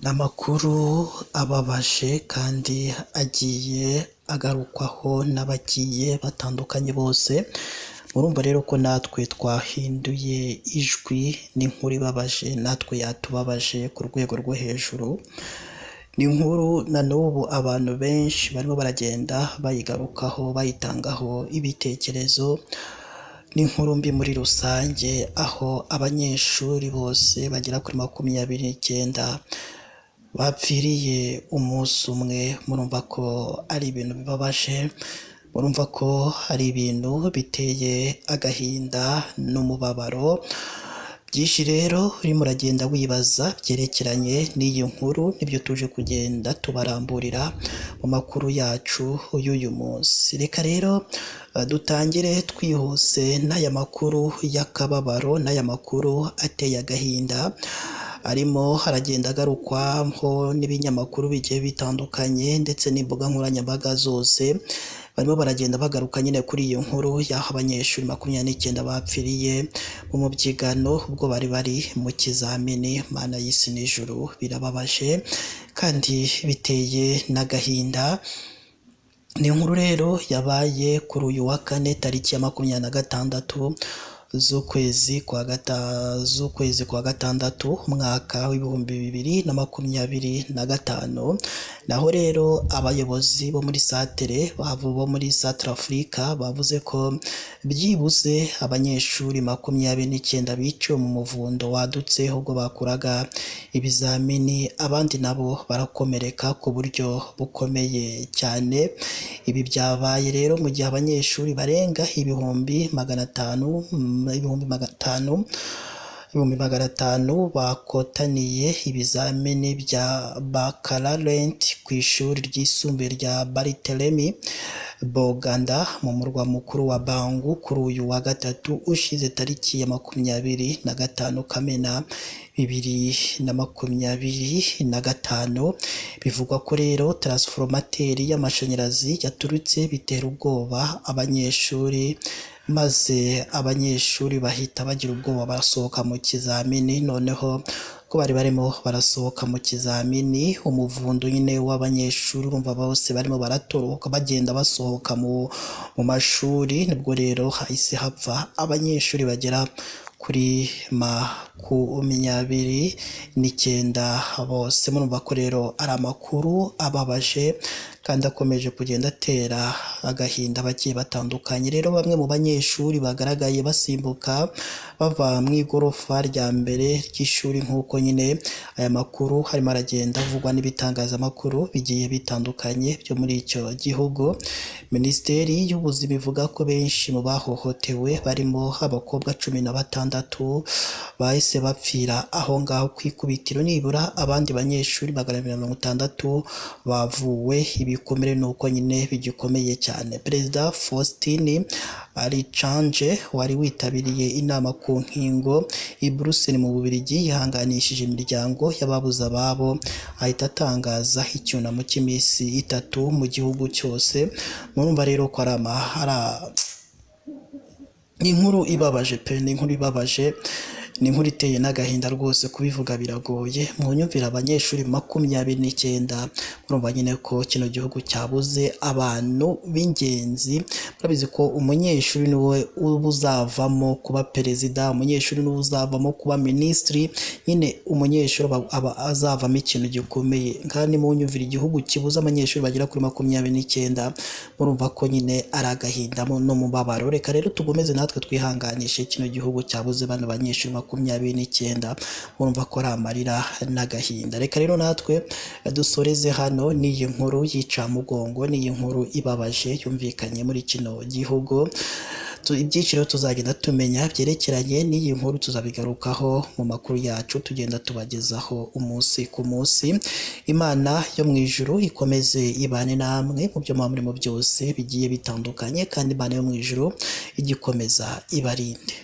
Ni amakuru ababaje kandi agiye agarukwaho n'abagiye batandukanye bose, murumva rero ko natwe twahinduye ijwi n'inkuru ibabaje natwe yatubabaje ku rwego rwo hejuru. Ni inkuru na n'ubu abantu benshi barimo baragenda bayigarukaho bayitangaho ibitekerezo, ni inkuru mbi muri rusange aho abanyeshuri bose bagera kuri 29 bapfiriye umunsi umwe, murumva ko ari ibintu bibabaje, murumva ko ari ibintu biteye agahinda n'umubabaro. Byinshi rero urimo uragenda wibaza byerekeranye n'iyi nkuru, nibyo tuje kugenda tubaramburira mu makuru yacu y'uyu munsi. Reka rero dutangire twihuse n'aya makuru y'akababaro n'aya makuru ateye agahinda, arimo haragenda agarukwaho n'ibinyamakuru bigiye bitandukanye ndetse n'imbuga nkoranyambaga zose, barimo baragenda bagaruka nyine kuri iyi nkuru y'aho abanyeshuri 29 bapfiriye mu mubyigano ubwo bari bari mu kizamini. Mana y'isi n'ijuru, birababaje kandi biteye n'agahinda. Ni inkuru rero yabaye kuri uyu wa kane tariki ya 26 z'ukwezi kwa gatandatu umwaka w'2025. Naho rero abayobozi bo muri satere bo muri Centrafrique bavuze ko byibuze abanyeshuri 29 biciwe mu muvundo wadutse ubwo bakoraga ibizamini, abandi nabo barakomereka ku buryo bukomeye cyane. Ibi byabaye rero mu gihe abanyeshuri barenga 500,000 bakotaniye ibizamini bya baccalaureate ku ishuri ryisumbuye rya Barthelemy Boganda mu murwa mukuru wa Bangu kuri uyu wa gatatu ushize tariki ya 25 Kamena 2025. Bivugwa ko rero transformateri y'amashanyarazi yaturutse bitera ubwoba abanyeshuri, maze abanyeshuri bahita bagira ubwoba barasohoka mu kizamini. Noneho ko bari barimo barasohoka mu kizamini, umuvundo nyine w'abanyeshuri urumva bose barimo baratoroka bagenda basohoka mu mashuri, nibwo rero hahise hapfa abanyeshuri bagera kuri 29 bose. Murumva ko rero ari amakuru ababaje kandi akomeje kugenda atera agahinda abagiye batandukanye. Rero bamwe mu banyeshuri bagaragaye basimbuka bava mu igorofa rya mbere ry'ishuri, nk'uko nyine aya makuru harimo aragenda avugwa n'ibitangazamakuru bigiye bitandukanye byo muri icyo gihugu. Minisiteri y'Ubuzima ivuga ko benshi mu bahohotewe barimo abakobwa 16 bahise bapfira aho ngaho ku ikubitiro, nibura abandi banyeshuri 260 bavuwe ibikomere nuko nyine bigikomeye cyane. Perezida Faustin Archange wari witabiriye inama ku nkingo i Bruxelles mu Bubiligi yihanganishije imiryango y'ababuze ababo, ahita atangaza icyunamo cy'iminsi 3 mu gihugu cyose. Murumva rero ko ari inkuru ibabaje pe, ni inkuru ibabaje, ni inkuru iteye n'agahinda rwose, kubivuga biragoye. Mwunyumvira abanyeshuri 29, murumva nyine ko kino gihugu cyabuze abantu b'ingenzi. Murabizi ko umunyeshuri niwe uba uzavamo kuba perezida, umunyeshuri niwe uzavamo kuba minisitiri, nyine umunyeshuri aba azavamo ikintu gikomeye. Kandi munyumvira igihugu kibuze abanyeshuri bagera kuri 29, murumva ko nyine ari agahinda n'umubabaro. Reka rero tugomeze natwe twihanganishe kino gihugu cyabuze bano banyeshuri 29, murumva ko ari amarira n'agahinda. Reka rero natwe dusoreze hano n'iyi nkuru y'icamugongo, n'iyi nkuru ibabaje yumvikanye muri kino gihugu. Ibyiciro tuzagenda tumenya byerekeranye n'iyi nkuru tuzabigarukaho mu makuru yacu tugenda tubagezaho umunsi ku munsi. Imana yo mu ijuru ikomeze ibane namwe mu byo muba murimo byose bigiye bitandukanye, kandi Imana yo mu ijuru igikomeza ibarinde.